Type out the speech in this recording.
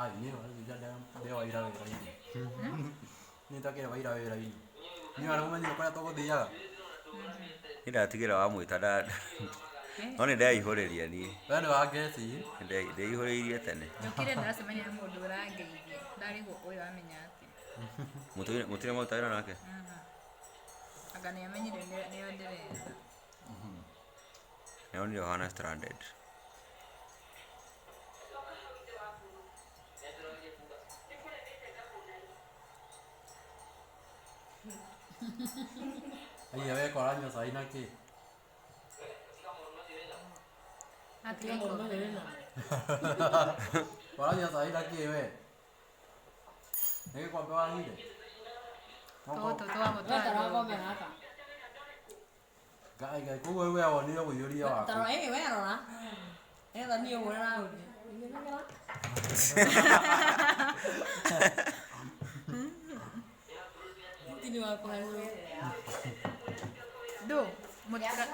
Ai, niĩ ndĩ wa ira wĩra-inĩ. Niĩ ndakĩrĩ wa ira wĩra-inĩ. Niĩ arĩa mũmenyire kũrĩa tũgũthiaga. Niĩ ndatigĩra wamwĩta nda no nĩ ndeihũrĩria niĩ. We nĩ wa ngeci. Ndeihũrĩirie tene. Njũkire ndacemania na mũndũ ũrangeithia. Ndarigwo ũyũ amenya atĩa. Mũtirĩ maruta wĩra nake? Anga nĩ amenyire nĩo ndĩretha. Nĩonire ũhana stranded. Aiya we ko aranyua cai na kĩ? Atiga ikombe. Waranyua cai na kĩ we? Nĩ gĩkombe wagire? Tũtũ twa We tarora gũtwarwo. gombe gaka. Ngai Ngai koguo we wonire ũiyũria waku. Tarora ĩ we rora. Nĩgetha niĩ ũguo ndĩragũria. Ũngĩnengera? Mũtini wakwa nĩ Ndũ, mũtika.